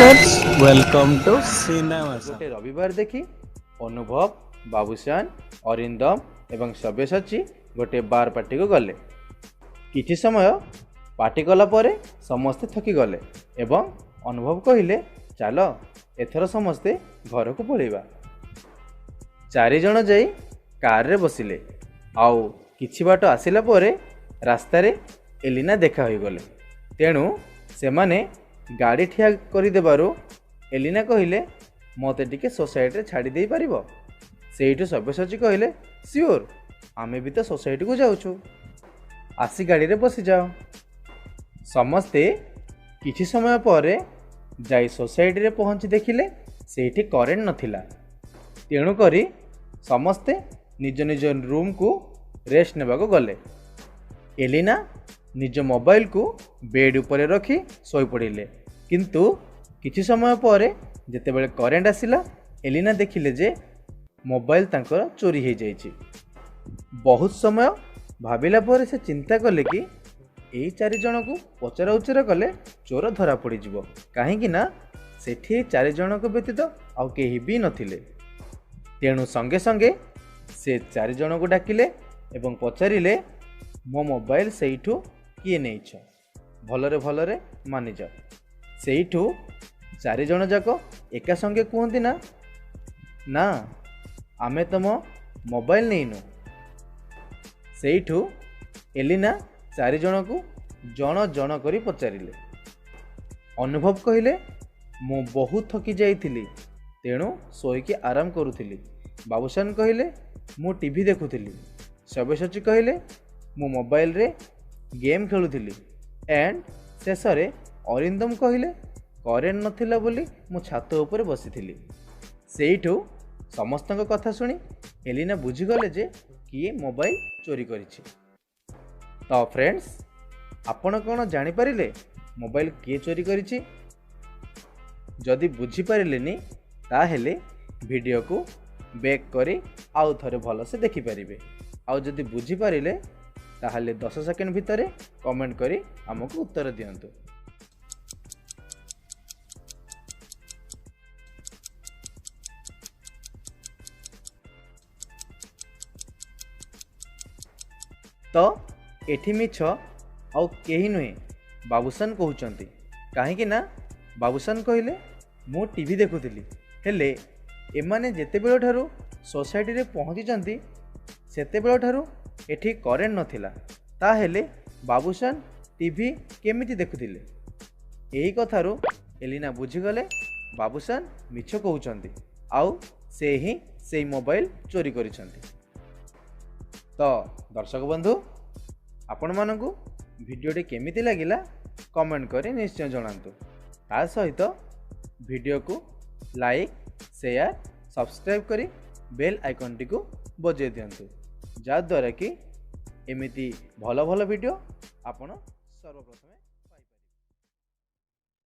Viewers, welcome to Cinema. ଗୋଟେ ରବିବାର ଦେଖି ଅନୁଭବ, ବାବୁସାନ, ଅରିନ୍ଦମ ଏବଂ ସବ୍ୟସାଚୀ ଗୋଟେ ବାର୍ ପାର୍ଟିକୁ ଗଲେ। କିଛି ସମୟ ପାର୍ଟି କଲା ପରେ ସମସ୍ତେ ଥକିଗଲେ ଏବଂ ଅନୁଭବ କହିଲେ, ଚାଲ ଏଥର ସମସ୍ତେ ଘରକୁ ପଳେଇବା। ଚାରିଜଣ ଯାଇ କାରରେ ବସିଲେ ଆଉ କିଛି ବାଟ ଆସିଲା ପରେ ରାସ୍ତାରେ ଏଲିନା ଦେଖା ହୋଇଗଲେ। ତେଣୁ ସେମାନେ ଗାଡ଼ି ଠିଆ କରିଦେବାରୁ ଏଲିନା କହିଲେ, ମୋତେ ଟିକେ ସୋସାଇଟିରେ ଛାଡ଼ି ଦେଇପାରିବ? ସେଇଠୁ ସବ୍ୟସାଚୀ କହିଲେ, ସିଓର, ଆମେ ବି ତ ସୋସାଇଟିକୁ ଯାଉଛୁ, ଆସି ଗାଡ଼ିରେ ବସିଯାଅ। ସମସ୍ତେ କିଛି ସମୟ ପରେ ଯାଇ ସୋସାଇଟିରେ ପହଞ୍ଚି ଦେଖିଲେ ସେଇଠି କରେଣ୍ଟ ନଥିଲା। ତେଣୁକରି ସମସ୍ତେ ନିଜ ନିଜ ରୁମ୍କୁ ରେଷ୍ଟ ନେବାକୁ ଗଲେ। ଏଲିନା ନିଜ ମୋବାଇଲକୁ ବେଡ୍ ଉପରେ ରଖି ଶୋଇପଡ଼ିଲେ। କିନ୍ତୁ କିଛି ସମୟ ପରେ ଯେତେବେଳେ କରେଣ୍ଟ ଆସିଲା, ଏଲିନା ଦେଖିଲେ ଯେ ମୋବାଇଲ ତାଙ୍କର ଚୋରି ହୋଇଯାଇଛି। ବହୁତ ସମୟ ଭାବିଲା ପରେ ସେ ଚିନ୍ତା କଲେ କି ଏଇ ଚାରିଜଣକୁ ପଚରା ଉଚରା କଲେ ଚୋର ଧରା ପଡ଼ିଯିବ, କାହିଁକି ନା ସେଠି ଏଇ ଚାରିଜଣଙ୍କ ବ୍ୟତୀତ ଆଉ କେହି ବି ନଥିଲେ। ତେଣୁ ସଙ୍ଗେ ସଙ୍ଗେ ସେ ଚାରିଜଣକୁ ଡାକିଲେ ଏବଂ ପଚାରିଲେ, ମୋ ମୋବାଇଲ ସେଇଠୁ କିଏ ନେଇଛ? ଭଲରେ ଭଲରେ ମାନିଯାଅ। ସେଇଠୁ ଚାରିଜଣ ଯାକ ଏକା ସଙ୍ଗେ କୁହନ୍ତି, ନା ନା, ଆମେ ତମ ମୋବାଇଲ ନେଇନୁ। ସେଇଠୁ ଏଲିନା ଚାରିଜଣକୁ ଜଣ ଜଣ କରି ପଚାରିଲେ। ଅନୁଭବ କହିଲେ, ମୁଁ ବହୁତ ଥକି ଯାଇଥିଲି, ତେଣୁ ଶୋଇକି ଆରାମ କରୁଥିଲି। ବାବୁସାନ କହିଲେ, ମୁଁ ଟିଭି ଦେଖୁଥିଲି। ସବ୍ୟସାଚୀ କହିଲେ, ମୁଁ ମୋବାଇଲରେ ଗେମ୍ ଖେଳୁଥିଲି। ଆଣ୍ଡ ଶେଷରେ ଅରିନ୍ଦମ କହିଲେ, କରେଣ୍ଟ ନଥିଲା ବୋଲି ମୁଁ ଛାତ ଉପରେ ବସିଥିଲି। ସେଇଠୁ ସମସ୍ତଙ୍କ କଥା ଶୁଣି ଏଲିନା ବୁଝିଗଲେ ଯେ କିଏ ମୋବାଇଲ ଚୋରି କରିଛି। ତ ଫ୍ରେଣ୍ଡସ୍, ଆପଣ କ'ଣ ଜାଣିପାରିଲେ ମୋବାଇଲ କିଏ ଚୋରି କରିଛି? ଯଦି ବୁଝିପାରିଲେନି ତାହେଲେ ଭିଡ଼ିଓକୁ ବ୍ୟାକ୍ କରି ଆଉ ଥରେ ଭଲସେ ଦେଖିପାରିବେ। ଆଉ ଯଦି ବୁଝିପାରିଲେ ତାହେଲେ 10 ସେକେଣ୍ଡ ଭିତରେ କମେଣ୍ଟ କରି ଆମକୁ ଉତ୍ତର ଦିଅନ୍ତୁ। ତ ଏଠି ମିଛ ଆଉ କେହି ନୁହେଁ, ବାବୁସାନ କହୁଛନ୍ତି। କାହିଁକି ନା ବାବୁସାନ କହିଲେ, ମୁଁ ଟିଭି ଦେଖୁଥିଲି। ହେଲେ ଏମାନେ ଯେତେବେଳ ଠାରୁ ସୋସାଇଟିରେ ପହଞ୍ଚିଛନ୍ତି ସେତେବେଳ ଠାରୁ ଏଠି କରେଣ୍ଟ ନଥିଲା, ତାହେଲେ ବାବୁସାନ ଟିଭି କେମିତି ଦେଖୁଥିଲେ? ଏହି କଥାରୁ ଏଲିନା ବୁଝିଗଲେ ବାବୁସାନ ମିଛ କହୁଛନ୍ତି ଆଉ ସେ ହିଁ ସେଇ ମୋବାଇଲ ଚୋରି କରିଛନ୍ତି। ତ ଦର୍ଶକ ବନ୍ଧୁ, ଆପଣମାନଙ୍କୁ ଭିଡ଼ିଓଟି କେମିତି ଲାଗିଲା କମେଣ୍ଟ କରି ନିଶ୍ଚୟ ଜଣାନ୍ତୁ। ତା ସହିତ ଭିଡ଼ିଓକୁ ଲାଇକ୍, ସେୟାର, ସବସ୍କ୍ରାଇବ୍ କରି ବେଲ୍ ଆଇକନ୍ଟିକୁ ବଜାଇ ଦିଅନ୍ତୁ, ଯାହାଦ୍ୱାରା କି ଏମିତି ଭଲ ଭଲ ଭିଡ଼ିଓ ଆପଣ ସର୍ବପ୍ରଥମେ